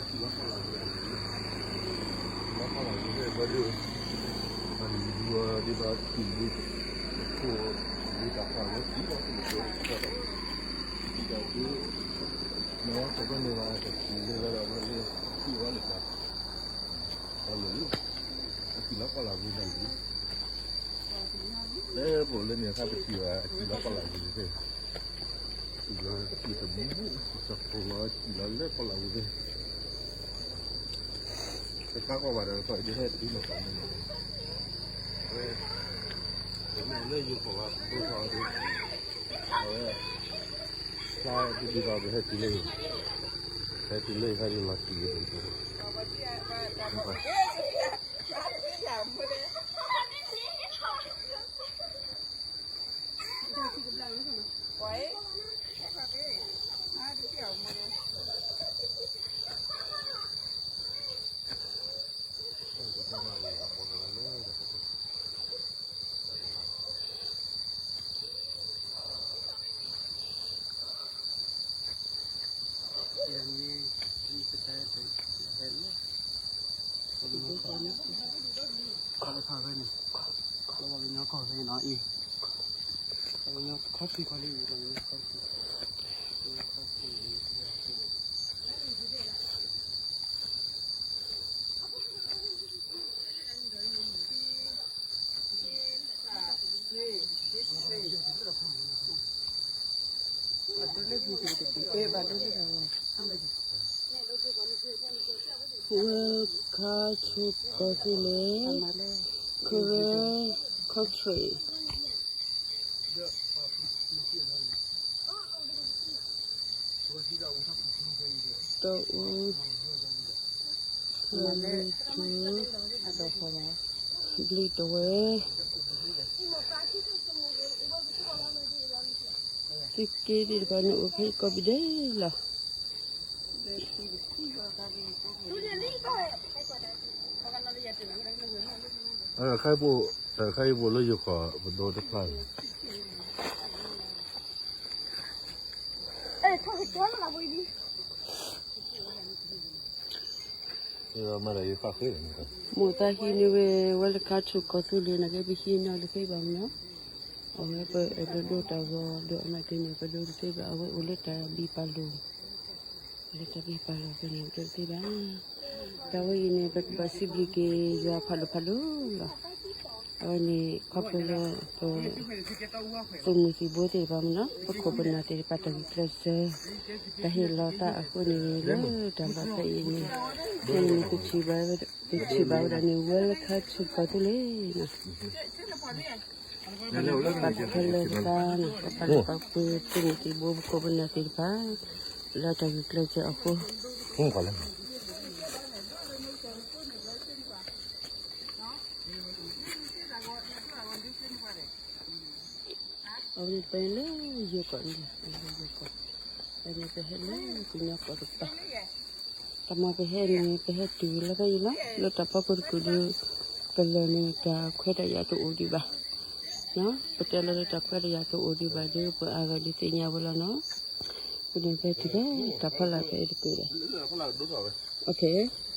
လီၤဖီလာ်ဝဲဒၣ်န့ၣ်, လီၤဖီလာ်ဝဲဒၣ်ဘၣ်ဒီး, အန့ၣ်ဒုးဒံးဘၣ်တံၤလ့, အခိၣ်ဒုးတၢ်ဖးဝဲတံၤလီၤတံၤလီၤ, တံၤတၢ်ဒုး, မ့ၢ်ဝဲတဘၣ်န့ၣ်ဘၣ်တံၤလ့ဝဲဒၣ်ဘၣ်လၢ, တံၤဝဲလၢ, အလီၤလံ, အတံၤလီၤဖီလာ်ဝဲဒၣ်န့ၣ် လၢပအိၣ်လၢန့ၣ်အခါပထံၣ်ဘၣ် အစံၣ်လီၤပီၣ်လၢ်ဝံၤသ့ၣ်, စံၣ်လီၤစံၣ်တမူ, စံၣ်လီၤစံၣ်လီၤလၢပီၣ်လၢ်ဝံၤသ့ၣ်, တခါဃီဘၣ်ဒီး ခီဒ်ဟဲတုၤလီၤပာ်န့ၣ်, အဝဲ, လၢယိၤကီၢ်ဘၣ်ဒိၣ်ထီၣ်ဒီး, အဝဲ, ဖျါဒ်ဒ်သိးပဟဲတုၤလၢ, ဟဲတုၤလၢဟဲလီၤတံၢ်, ဝဲခါဆိကီၢ်သူလ့ၤ, Karen Country, တအူ, လၢထူ, ဘျုးတဝဲ, သုးက့သ့ၣ်တဖၣ်န့ၣ်အိၣ်ဖဲအံၤကိးပဒဲလီၤ. ခါအံၤပအိၣ်, ခါအံၤပအိၣ်လၢယိၤကီၢ်ပဒိၣ်တဖျါန့ၣ် မိၢ်သးဟံးန့ၢ်ဝဲ, ဝဲလၢခါဆိကီၢ်သူလ့ၤန့ၣ်က့ ပဟံးန့ၢ်လၢခံဘၣ်မနီၤ, အဝဲပအဲၣ်ဒိးဒိတၢ်ဂီၤဒီးအမၤတ့ၣ်န့ၣ် ပဒိတသ့ဘၣ်, အဝဲအိၣ်လၢတၢ်ဘံၣ်ပာ်လိာ်, လၢတၢ်ဘံၣ်ပာ်လိာ်ဖဲန့ၣ် ပဒိတသ့ဘၣ်. တၢ်ဝဲအံၤန့ၣ် ပကဘၣ်စံးဘျုးက့ၤယွၤဖးဒိၣ်ဖးဒိၣ်လီၤ. အဝဲန့ၣ်ခီဖျိလၢပ, သုးမုၢ်သံၣ်ဘိသ့ၣ်တဖၣ်မနီၤ, ပခိၣ်ပနၢ်သ့ၣ်တဖၣ်တၢ်ဂုာ်ကျဲးစၢး, တၢ်ဟ့ၣ်လီၤသးအဃိန့ၣ် လၢတၢ်ဘၣ်ဖဲအံၤန့ၣ်, ဖဲအံၤန့ၣ် ပထံၣ်ဘၣ်ဝဲဒၣ်န့ၣ် ဝဲလၢခါဆိကီၢ်သူလ့ၤနီၤ, ပပာ်ဖဲလၢပသးနီၤ, ပပာ်လၢပပှၤပှ့ၤသုးမုၢ်သံၣ်ဘိ ပခိၣ်ပနၢ်သ့ၣ်တဖၣ်, လၢတၢ်ဂုာ်ကျဲးစၢးအဃိ အဝဲန့ၣ်ပလၢယိၤကီၢ်န့ၣ်, ယိၤကီၢ်, အဝဲန့ၣ်ပဟဲလၢကညီကီၢ်တပၤ, တၢ်မၤပဟဲန့ၣ် ပဟဲတုၤလီၤဖဲအံၤလီၤ, လၢတၢ်ဖီခိၣ်တကုာ်ဒီး, ပလၢၢ်န့ၣ်တၢ်ခွဲးတၢ်ယာ်တအိၣ်ဒံးဘၣ်, ပတဲလၢတၢ်ခွဲးတၢ်ယာ်တအိၣ်ဒံးဘၣ်ဒီး ပှၤအါဂၤဒုးသ့ၣ်ညါဝဲလီၤနီၤ, ပန့ၣ်ပဟဲတုၤဖဲတၢ်ဖီလာ်ဖဲအံၤတကုာ်ဒီး, အ